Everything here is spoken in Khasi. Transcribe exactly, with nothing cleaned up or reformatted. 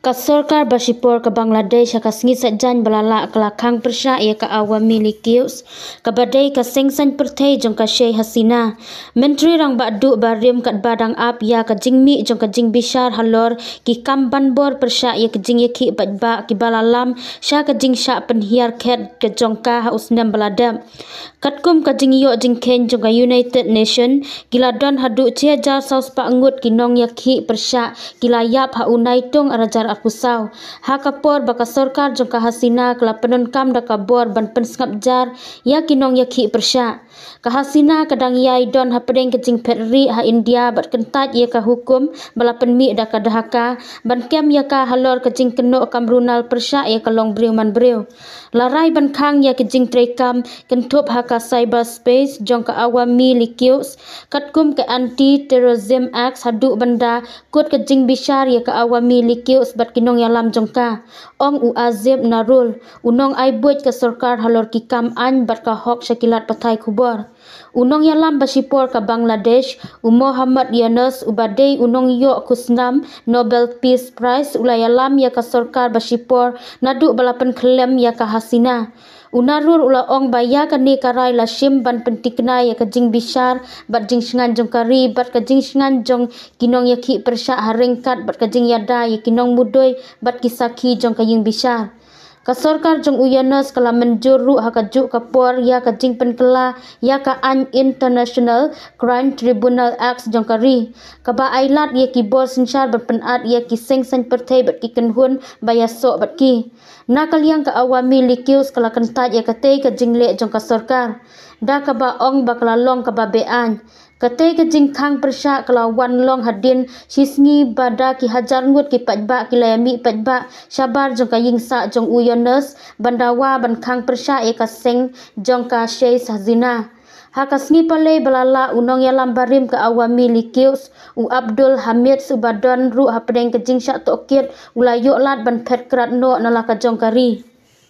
Ka sorkar ba shipor ka Bangladesh ha ka sngi Saitjaiñ ba la lah ka la khang pyrshah ïa ka Awami League Youth, kaba dei ka seng saiñ pyrthei jong ka Sheikh Hasina. Myntri Rangbah Duh barim katba dang ap ïa ka jingmih jong ka jingbishar halor ki kam ban bor pyrshah ïa ka jingïakhih paidbah kiba la lam sha ka jingshah pynhiar khet ka jong ka ha u snem ba la dep. Katkum ka jingïoh jingkheiñ jong ka United Nation, ki la don haduh shi hajar saw spah ngut ki nongïakhih pyrshah ki la ïap ha u Naitung ar hajar arphew saw. Ha ka por ba ka sorkar jong ka Hasina ka la pyndonkam da ka bor ban pynsngap jar ïa ki nongïakhih pyrshah. Ka Hasina ka dang ïai don hapdeng ka jingphet rieh ha India bad kyntait ïa ka hukum ba la pynmih da ka Dhaka ban kem ïa ka halor ka jingkynnoh kam runal pyrshah ïa ka longbriew manbriew. La rai ban khang ïa ka jingtreikam kynthup ha ka cyberspace jong ka Awami League Youth, katkum ka Anti-Terrorism Act haduh ban da kut ka jingbishar ïa ka Awami League Youth bad ki nongïalam jong ka, ong u Azim Narul, u nongai buit ka sorkar halor ki kam aiñ bad ka hok sha ki lad pathai khubor. U nongïalam ba shipor ka Bangladesh, u Mohammad Yunus, uba dei u nongïoh khusnam Nobel Peace Prize, u la ïalam ïa ka sorkar ba shipor naduh ba la pynkhyllem ïa ka Hasina. U Narul u la ong ba ïa kane ka rai la shim ban pyntikna ïa ka jingbishar bad jingshngaiñ jong ka ri bad ka jingshngaiñ jong ki nongïakhih pyrshah ha ryngkat bad ka jingïada ïa ki nongmudui bad ki sakhi jong ka ïingbishar. Ka sorkar jong u Yunus ka la mynjur ruh ha kajuh ka por ïa ka jingpynkylla ïa ka aiñ International Crime Tribunal Act jong ka ri, kaba ai lad ïa ki bor synshar ban pynat ïa ki seng saiñ pyrthei bad ki kynhun ba ïasoh bad ki. Na ka liang ka Awami League Youth ka la kyntait ïa katei ka jingleh jong ka sorkar, da kaba ong ba ka la long kaba beaiñ. Katei ka jingkhang pyrshah ka la wan long hadien shi sngi ba da ki hajar ngut ki paidbah ki la ïamih paidbah shabar jong ka ïingsah jong u Yunus ban dawa ban khang pyrshah ïa ka seng jong ka Sheikh Hasina. Ha ka sngi Palei ba la lah, u nongïalam barim ka Awami League Youth, u Abdul Hamid, uba don ruh hapdeng ka jingshah tohkit, u la ïoh lad ban phet krad noh na la ka jong ka ri.